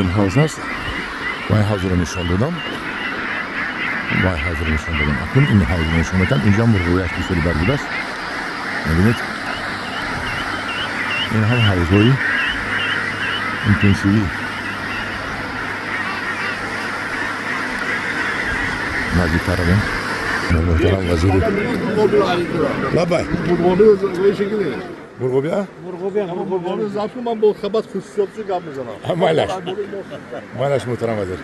Ин ҳавз аст. Вай ҳавзро нишон додам, вай ҳавзро нишон додам. Акнун ин ҳавзро нишон медиҳам. Инҷа мурғобиаш бисёри бар будааст, мебинед. Ин ҳам ҳавзҳои интенсивӣ. Наздиктар равем. Муҳтарам вазири, лаббай. Мурғобия. Ман бо хабат хусусиётшо гап мезанам. Майлаш, майлаш, муҳтарам вазир.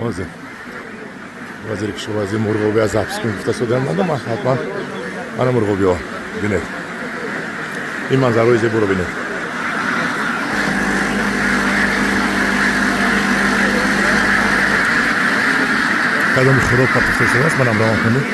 Ҳозир вазири кишоварзӣ мурғобия запись кун гуфта судам. Ман ҳатман. Ана мурғобиҳо, бинед, ин манзараҳои зеборо бинед. Кадоми хӯрок партофта шудааст, манам равон кунед.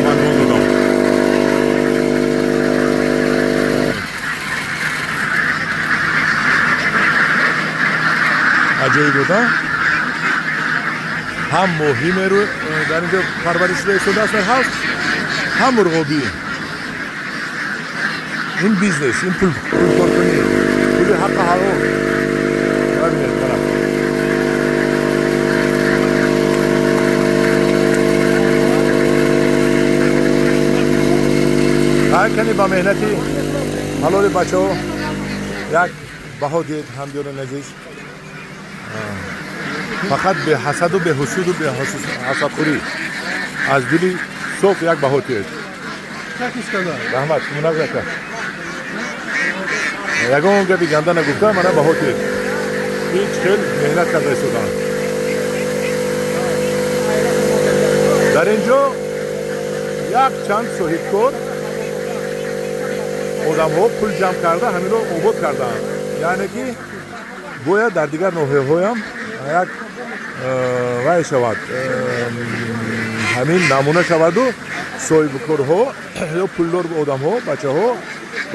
Ман нон додам. Аҷоиб буд. Ҳам моҳӣ меру дар инҷо парвариш шуда истодааст дар ҳавз, ҳам мурғобӣ. Ин бизнес, ин пул, пулкоркунӣ, пули ҳаққи ҳалол. Бибинед, мана. Ҳар кани ба меҳнати ҳалоли бачаҳо як баҳо диҳед, ҳамдиёрони азиз. Фақат беҳасаду беҳусуду беҳасадхӯрӣ, аз дили соф як баҳо диҳед. Раҳмат, шумо нагӯяка, ягон гапи ганда нагуфта, мана баҳо диҳед. Ҳеҷ хел меҳнат карда истодаанд дар ин ҷо. Як чанд соҳибкор одамҳо пул ҷамъ карда, ҳаминро обод кардаанд. Яъне ки бояд дар дигар ноҳияҳоям як вай шавад, ҳамин намуна шаваду соҳибкорҳо ё пулдор одамҳо, бачаҳо,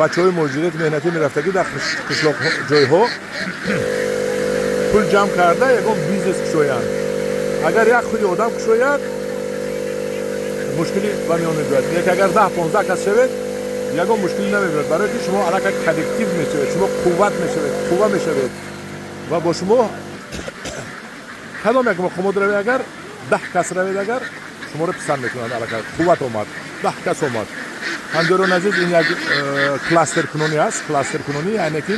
бачаҳои муҳоҷирати меҳнатӣ мерафтагӣ дар қишлоқ ҷойҳо, пул ҷамъ карда, ягон бизнес кушоянд. Агар як худи одам кушояд, мушкилӣ ба миён мебиёяд, лекин агар 10-15 кас шавед, ягон мушкилӣ намебиёяд, барое ки шумо аллакай коллектив мешавед, шумо қувват мешавед, қувва мешавед ва бо шумо кадом як мақомот равед, агар 10 кас равед, агар шуморо писанд мекунанд. Аллакай қувват омад, 10 кас омад. Ҳамдиёрони азиз, ин як кластеркунонӣ аст. Кластеркунонӣ, яъне ки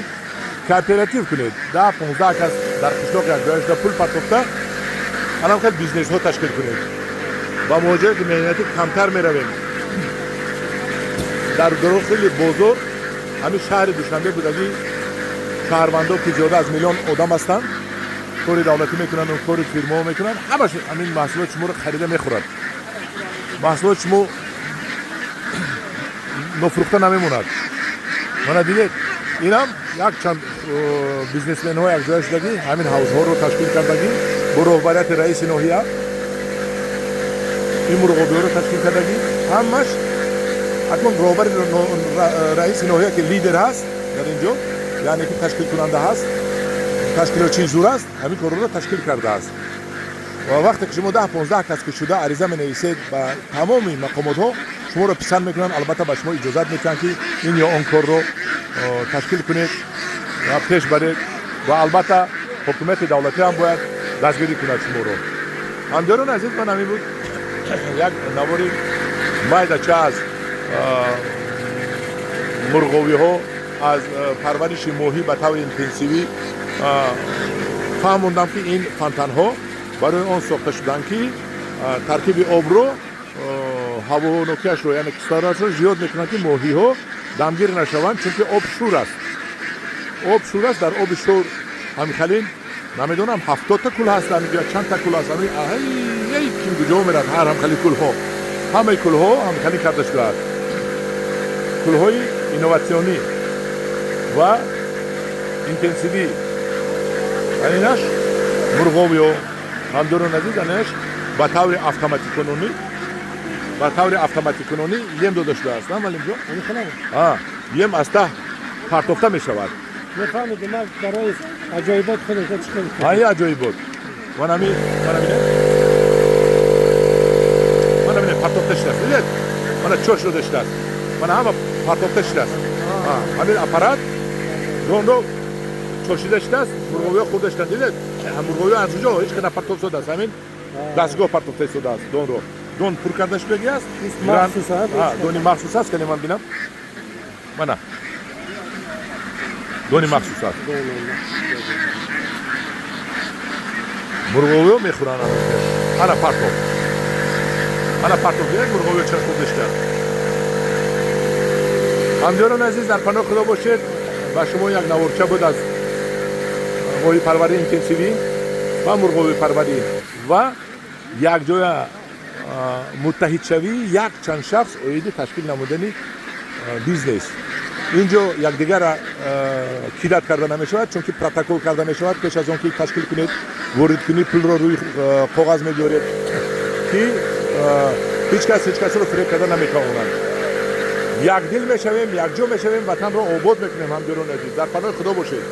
кооператив кунед, 10-15 кас дар қишлоқ якҷоя шуда, пул партофта, анам хел бизнесҳо ташкил кунед. Ба муҳоҷирати меҳнатӣ камтар меравем. Дар дохили бозор ҳамин шаҳри Душанбе будагӣ шаҳрвандо, ки зиёда аз миллион одам ҳастанд, кори давлатӣ мекунанд, кори фирмаҳо мекунанд, ҳамаш ҳамин маҳсулоти шуморо харида мехӯрад. Маҳсулоти шумо нофурӯхта намемонад. Мана дидед, инам як чанд бизнесменҳо якҷоя шудагӣ, ҳамин ҳавзҳоро ташкил кардагӣ бо роҳбарияти раиси ноҳия, ин мурғобиҳоро ташкил кардагӣ ҳамаш. Акнун роҳбари, раиси ноҳия, ки лидер ҳаст дар ин ҷо, яъне ки ташкилкунанда ҳаст, ташкилотчии зур аст, ҳамин корҳоро ташкил кардааст. Ва вақте ки шумо 10-15 кас ки шуда ариза менависед ба тамоми мақомотҳо, шуморо писанд мекунанд, албатта ба шумо иҷозат медиҳанд, ки ин ё он корро ташкил кунед ва пеш баред. Ва албатта ҳукумати давлатӣ ҳам бояд дастгирӣ кунад шуморо. Ҳамдиёрони азиз, ман ҳамин буд як навори майдача аз мурғовиҳо, аз парвариши моҳӣ ба таври интенсивӣ. Фаҳмондам, ки ин фонтанҳо барои он сохта шуданд, ки таркиби обро, ҳавонокиашро, яъне кислородашро зиёд мекунанд, ки моҳиҳо дамгир нашаванд, чунки об шур аст. Об шур аст. Дар оби шур ҳамихалин, намедонам, 70-та кул ҳаст ҳаминҷо, чанд та кул ҳаст. Ким куҷо мерад, ҳар ҳамхали кулҳо, ҳамаи кулҳо ҳамихалин карда шудааст, кулҳои инноватсионӣ ва интенсивӣ. Анинаш мурғовиё, ҳамдиёрони азиз, анинаш ба таври автоматикунонӣ. Ба таври автоматикунонӣ ем дода шудааст, на, Малимҷон? Ем аз таҳ партофта мешавад. Мефаҳмидем, ман барои аҷоибот худаш чӣ хел. Ҳай, аҷоибот. Манами, манамине, манамине, партофта шудааст, дидед? Мана, чош дода шудааст, мана, ҳама партофта шудааст. Ҳамин аппарат донро чошида шудааст, мурғовиҳо хӯрда шуданд, дидед? Мурғовиҳо аз куҷо? Ҳеҷ када партоф истодааст, ҳамин дастгоҳ партофта истодааст донро. Дон пур карда шудагӣ аст. Дони махсус аст, кане ман бинам. Мана, дони махсус аст, мурғовиҳо мехӯранд. Ана партоф, ана партоф, дидед, мурғовиҳо чара хӯрда шудааст. Ҳамдиёрони азиз, дар паноҳи Худо бошед. Ба шумо як наворча буд аз моҳипарварии интенсивӣ ва мурғовипарварӣ ва якҷоя муттаҳидшавии як чанд шахс оиди ташкил намудани бизнес. Инҷо якдигарра кидать карда намешавад, чунки протокол карда мешавад. Пеш аз он ки ташкил кунед, ворид кунӣ, пулро рӯи коғаз мебиёред, ки ҳеҷ кас ҳеҷ касро фиреб карда наметавонад. Якдил мешавем, якҷо мешавем, ватанро обод мекунем. Ҳамдиёрони азиз, дар паноҳи Худо бошед.